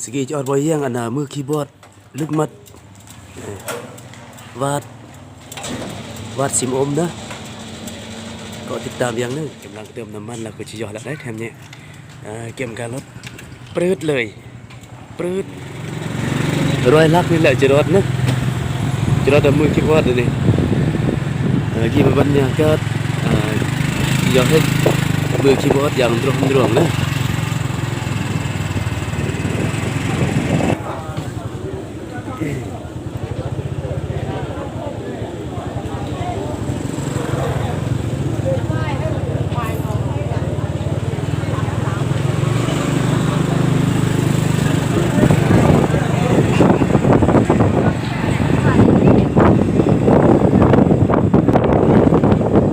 ສະກີຈະອອດບໍ່ຢ້ຽງ ອັນນ່າ ມືຄີບອດ ລຶກມັດ ເອີ ວາດ ວາດຊິມອົມເດີ ກໍຕິດຕາມຢ່າງໜຶ່ງ. ກຳລັງເຕີມນ້ຳມັນ ແລ້ວກໍຊິຢອດແລ້ວໄດ໋ ແຖມນີ້ ເອີ ກຽມການລົດ ປຶດເລີຍ ປຶດ ຮ້ອຍຫຼັກນີ້ແຫຼະ ຈະຮອດເນາະ ຈະຮອດມືຄີບອດນີ້ ເອີ ກິນບັນຍາກາດ ເອີ ຢາກເຮັດມືຄີບອດຢ່າງດວງໆເນາະ.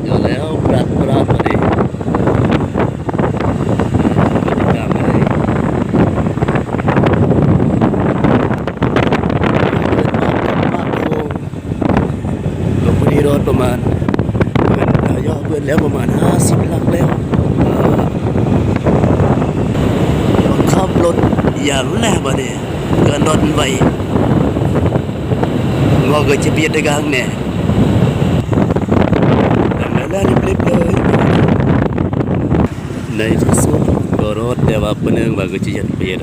ເອົາແລ້ວ ບຣາດ ບຣາດ ບາດນີ້ ຕິດຕາມໄດ້ ເພິ່ນມາກັບມາໂຄ ກໍພໍດີຮອດປະມານ ເພິ່ນ ເອີ ເຍາະເພິ່ນແລ້ວປະມານຫ້າສິບຫຼັກແລ້ວ ເອີ ຂັບລົດຢ່າງແລບາດນີ້ ການຮອດມັນໄວ ເວົ້າກໍຈະບຽດໄດ້ກາງແດ່ ແລ້ວເລັບໆເລີຍ. ໃນທີ່ສຸດກໍຮອດ ແຕ່ວ່າປະເໜິ່ງວ່າກໍຈະຍັດປຽດ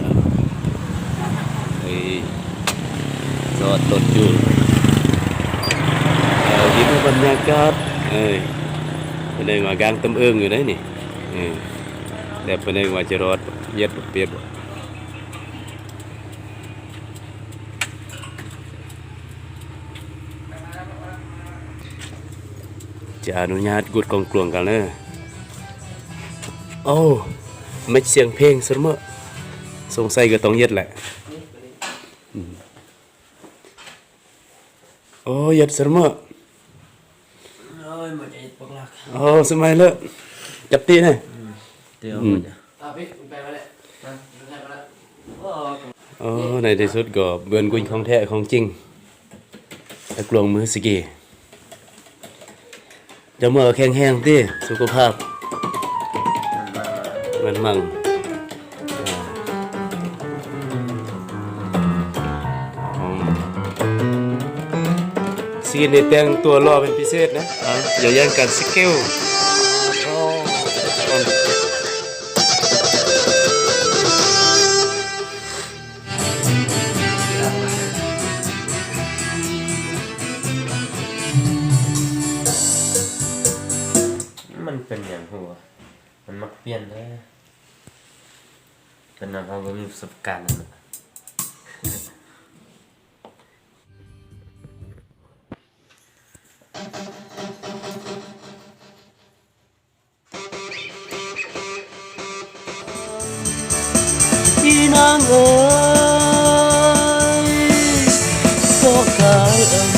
ເອີ ຈອດລົດຢູ່ ເອີ ທີ່ເບິ່ງບັນຍາກາດ ເອີ ປະເໜິ່ງວ່າກາງຕຳເອິງຢູ່ໃດນີ້ ເອີ ແຕ່ປະເໜິ່ງວ່າຈະຮອດ ເຢັດ ເປັດ ຈະອະນຸຍາດກົດກ້ອງກວງກັນເດີ. ໂອ້ ແມັດສຽງເພງ ສະເໝີ ສົງໄສກໍຕ້ອງເຢັດແຫຼະ. ອືມ ໂອ້ ເຢັດ ສະເໝີ. ໂອ້ຍ ມາຈະເຮັດປາກຫຼັກ ໂອ້ ສະໄໝເລີ ຈັບຕີນະ ອືມ ເຕີ ອືມ ເອົາໄປ ໄປມາແລ້ວ ໂອ້ ໃນທີ່ສຸດກໍເບືອນກຸນຂອງແທ້ຂອງຈິງ ຕະກວງມືສະກີ. ເຈົ້າເມືອແຂງແຮງຕິ ສຸຂະພາບ ມັນມັງ ອືມ ຊີນນີ້ແຕ່ງຕົວຫຼໍ່ເປັນພິເສດນະ ອ່າ ຢ່າແຍ່ງກັນ ສະກິວ ໂອ້ ມັນເປັນຫຍັງຮູ້ວະ? ມັນມັກປ່ຽນເດ້. ເປັນຫຍັງເຮົາບໍ່ມີປະສົບການຫັ້ນນະ? ອີນາງເອີຍ ເກາະກາຍເອີຍ.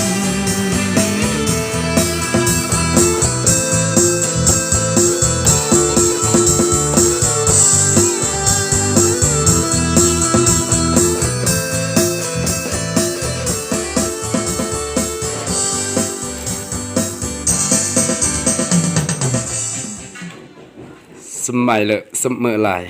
ສະໄໝເລີ ສະເໝີຫຼາຍ.